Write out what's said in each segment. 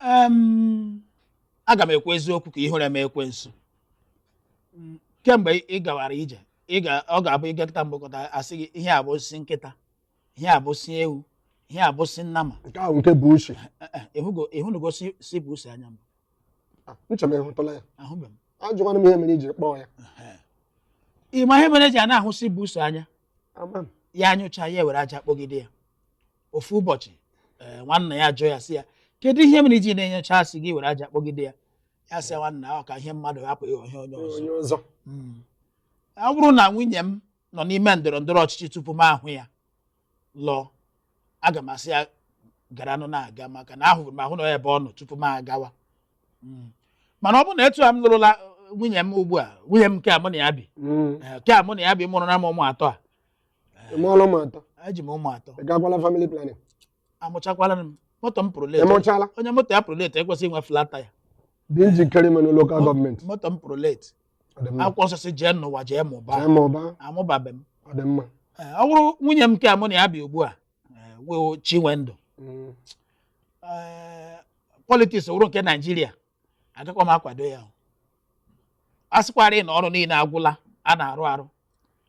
Aga m ekwu eziokwu ka ihere m ekwensu. Kemgbe ị gawara ije, ọ ga-abụ ịgakọta mgbakọta asị gị ihe a bụ osisi nkịta, ihe a bụ osisi ewu, ihe a bụ osisi nnama. Nke ahụ nke bụ uche. Ịhụnugo si bụ use anya mbụ? Nche m ịhụtụla ya. Ahụbeghị m. Ajụkwana m ihe mere iji kpọọ ya. Ị ma ihe mere eji a na-ahụ si bụ use anya? Ama m. Ya anyụcha ya were aja kpọgide ya. Ofu ụbọchị nwanna ya jụọ ya sị ya, kedu ihe mere iji na-enyocha asị gị were aja kpọgide ya? Ya sị nwanna ọ ka ihe mmadụ hapụ ịghọ ihe onye ọzọ. Ọ bụrụ na nwunye m nọ n'ime ndọrọ ndọrọ ọchịchị tupu m ahụ ya lụọ, aga m asị ya gara nụ na-aga, maka na ahụrụ m ahụ na ebe ọ nọ tupu m agawa. Mana ọ bụrụ na etu a m lụrụla nwunye m ugbu a, nwunye m nke a mụ na ya bi, nke a mụ na ya bi mụrụ na m ụmụ atọ a. Ị mụọla ụmụ atọ? Eji m ụmụ atọ. Ị gakwala family planning? Amụchakwala m. Moto m pụrụ late. Ị mụchala? Onye moto ya pụrụ late ekwesịghị inwe flat tire. Dị njikere ime na local government. Moto m pụrụ late. Ọ dị mma. Akwụkwọ nsọ sị jee n'ụwa jee mụbaa. Jee mụbaa. Amụbabe m. Ọ dị mma. Ọ bụrụ nwunye m nke a mụ na ya bi ugbu a, wee Chinwendụ. Politics wụrụ nke Naijiria, agakwa m akwado ya. A sịkwara na ọrụ niile agwụla a na-arụ arụ,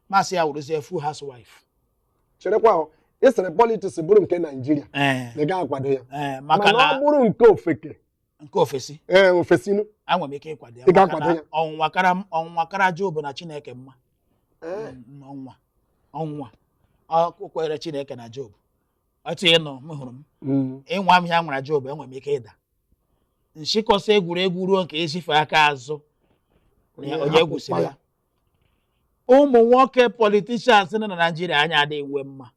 masị ya wụrụzie full housewife. Cherekwa, ị sịrị politics bụrụ nke Naijiria, na ị gaghị akwado ya. Maka mana na ọ bụrụ nke ofeke, nke ofesi, ee, ofesinu, enwere m ike ịkwado ya. Ị ga-akwado maka na ya? ọnwụnwa kara Job na Chineke mma. Ọnwụnwa ọ kwere Chineke na Job otu ịnụ m hụrụ m ịnwa m ya nwara Job, enwere m ike ịda nshịkọsọ egwuregwu ruo nke ezife aka azụ onye egwusiri ya. Ụmụ nwoke politicians nọ na Naịjirịa anya adịghị nwe mma.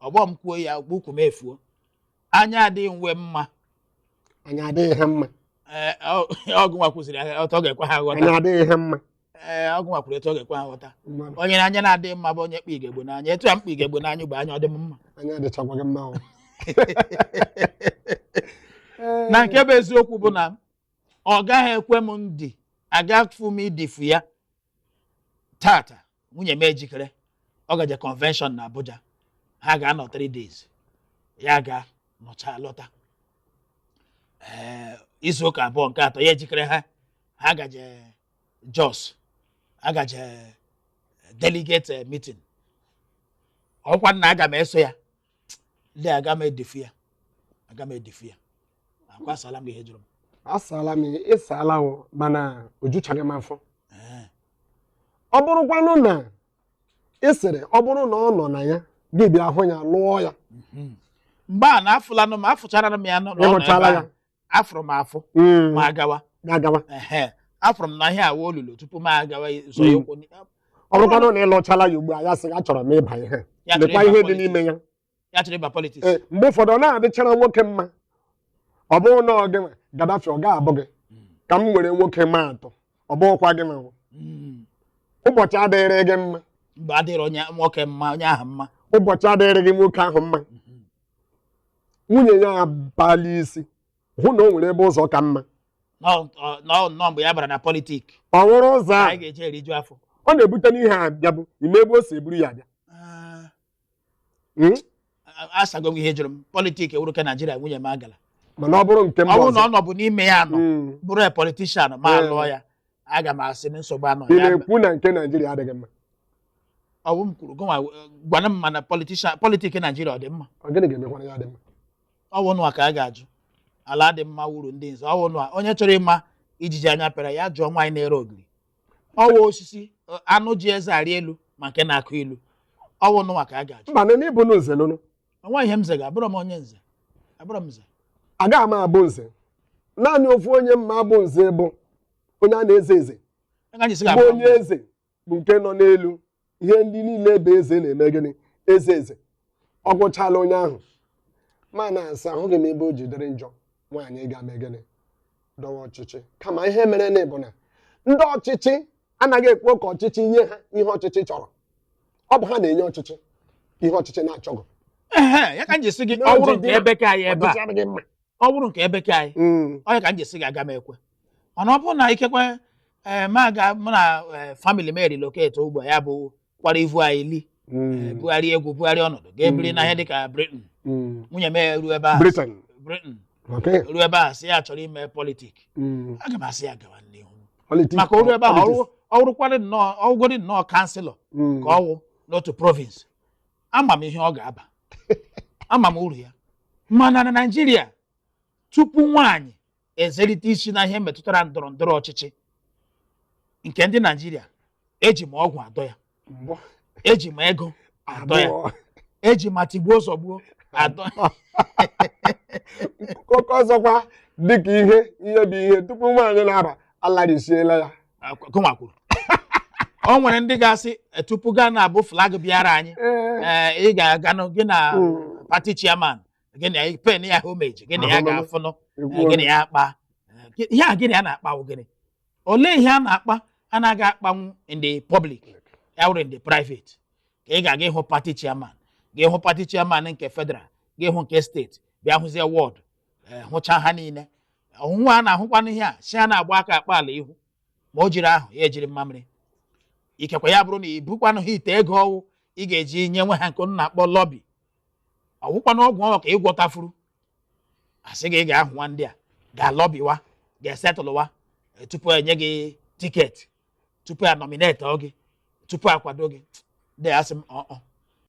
Ọgbọ m kwuo ya ukwu m efuo, anya adịghị nwe mma. Anya adịghị ha mma. Ee, ọgụ nwa kwụsịrị otu ọ ga-ekwe ha ghọta. Anya adịghị ha mma. Ee, ọgụ nwa kwuru etu ọ ga-ekwe ha ghọta. Onye na anya na-adịghị mma bụ onye kpa igegbe n'anya. Etu a mkpa igegbe n'anya bụ anya ọ dị m mma. Anya adịchakwa gị mma o. Na nke bụ eziokwu bụ na ọ gaghị ekwe m ndị agafu m idifu ya tata. Nwunye m ejikere, ọ gaje convention na Abuja, ha ga-anọ 3 days, ya ga nọcha lọta. Ee, izu ụka abụọ nke atọ ya ejikere, ha gaje Jos, ha gaje delegate meeting. Ọkwa nna aga m eso ya ndị aga m edifu ya, aga m edifu ya. Akwasala m ihe jụrụ m. Asala m, ịsala o, mana o juchaghị m afọ. Ee. Ọ bụrụkwanụ na ị sịrị ọ bụrụ na ọ nọ na ya, gị bịa hụ ya lụọ ya. Mgbe a na-afụlanụ m, afụchara m ya nọ na ọ nọ Ịhụchala ebe ya. ahụ. Afụrụ m afụ ma agawa. Ga-agawa. Ehe, afụrụ m na ihe awa olulu tupu m agawa zọ ya ụkwụ. Ọ bụrụkwanụ na ị lụchala ya ugbu a, ya sị achọrọ m ịba ihe, Ya chọrọ lekwa ịba ihe dị politics. n'ime ya. Ya chọrọ ịba politics. Ee, mgbe ụfọdụ ọ na-adịchara nwoke mma. Ọ bụrụ na ọ gị nwa Gaddafi, ọ ga-abụ gị ka m were nwoke maa atụ, ọ bụghịkwa gị nwa. Ụbọchị adịghịrị gị mma. Mgbe adịrị onye nwoke mma, onye ahụ mma. Ụbọchị adịghịrị gị nwoke ahụ mma. Nwunye ya abala isi hụ na o nwere ebe ụzọ ka mma. Nọ mgbe ya bara na politics. Ọ hụrụ ụzọ anyị a ga-eji eriju afọ. Ọ na-ebute n'ihe a bịabụ ime ebe o si eburu ya abịa. Asago m ihe jụrụ m. Politics ewuru ke Naijiria, nwunye m agala. Mana ọ bụrụ nke Ọ mba bụrụ na ọzọ, ọ nọbụ n'ime ya nọ, bụrụ a politician ma lụọ ya, aga m asị na nsogbu anọ Ị ya. na-ekwu na nke Naijiria adịghị mma? Ọ bụ m kwuru gụnwa gwana m, mana politician, politics Naijiria ọ dị mma? Ọ gịnị ga-emekwana ya dị mma? Ọ bụ nụa ka a ga-ajụ. Ala dị mma wuru ndị nze. Ọ bụ nụa onye chọrọ ịma ijiji anya pịara ya jụọ nwaanyị na-ere ogiri. Ọwụ osisi anụ ji eze arị elu ma nke na-akụ ilu. Ọwụ nụnwa ka a ga-ajụ. Mba, na n'ịbụ na nze nụnụ. Onwe ihe m zega, abụrọ m onye nze, abụrọ m nze. Agaghị m abụ nze. Naanị ofu onye mma abụ nze bụ onye a na-eze eze. Nga ji sị bụ ga-abụrọ m onye nze. Eze bụ nke nọ n'elu ihe ndị niile ebe eze na-eme gịnị, eze eze ọ gwụchala onye ahụ. Ma na-asa ahụghị m ebe o jidere njọ nwaanyị ga-eme gịnị, dọwa ọchịchị. Kama ihe mere na bụ na ndị ọchịchị anaghị ekwe ka ọchịchị nye ha ihe ọchịchị chọrọ. Ọ bụ ha na-enye ọchịchị ihe ọchịchị na-achọghị. Ehe, ya ka m ji sị gị ọ bụrụ nke ebe ka anyị ebe a Ọchịchị adịghị mma. Ọ bụrụ nke ebe ka anyị, ọ ya ka m ji sị gị aga m ekwe. Mana ọ bụrụ na ikekwe ee ma aga mụ na family m relocate ugbu a, ya bụ kwara ivu anyị li bugharịa egwu, bugharịa ọnọdụ, ga-ebiri n'ahịa dịka Britain, nwunye m eru ebe ahụ. Britain. Britain. Okay. Ruo ebe a sị ya chọrọ ime politics, aga m asị ya gawa n'ihu. Politics. Maka oru ebe ahụ, Politics. ọrụkwadị nnọọ, ọwụgodị nnọọ councillor ka ọwụ n'otu province, ama m ihe ọ ga-aba, ama m uru ya. Mana na Naịjirịa, tupu nwaanyị ezerite isi na ihe metụtara ndọrọ ndọrọ ọchịchị nke ndị Naịjirịa, eji m ọgwụ adọ ya, Mbụ. eji m ego adọ ya, Abụọ. eji ma tigbuo zọgbuo adọ. Oke ọzọkwa, dịka ihe bụ ihe tupu nwaanyị na-aba alarisiela ya. Gụnwa kwuru o nwere ndị ga-asị, "Tupu gaa na-abụ flag bịara anyị, ee, ị ga-aganụ gị na party chairman gị na pen ya homage, gị na ya Ahụmanụ. ga-afụnụ, gị na ya akpa. Ihe a gị na ya na-akpa wụ gịnị? Olee ihe a na-akpa anaghị akpanwu in the public, ya wụrụ in the private ka ị ga-aga ịhụ party chairman gị, hụ party chairman nke federal gị, hụ nke steeti, bịa hụzie ward, hụcha ha niile. Ọhụhụ a na-ahụkwanụ ihe a si a na-agba aka akpa ala ihu ma o jiri ahụ ya ejiri mmamịrị. Ikekwe ya bụrụ na i bukwanụ ha ite ego ọwụ ị ga-eji nye nwe ha nke unu na-akpọ lobby, ọwụkwanụ ọgwụ ọnwa ka ị gwọtafuru, asị gị ị ga-ahụwa ndị a ga-alobbywa, ga-esettlewa tupu enye gị ticket, tupu a nominate gị, tupu akwado gị. Ndị asị m ọọ.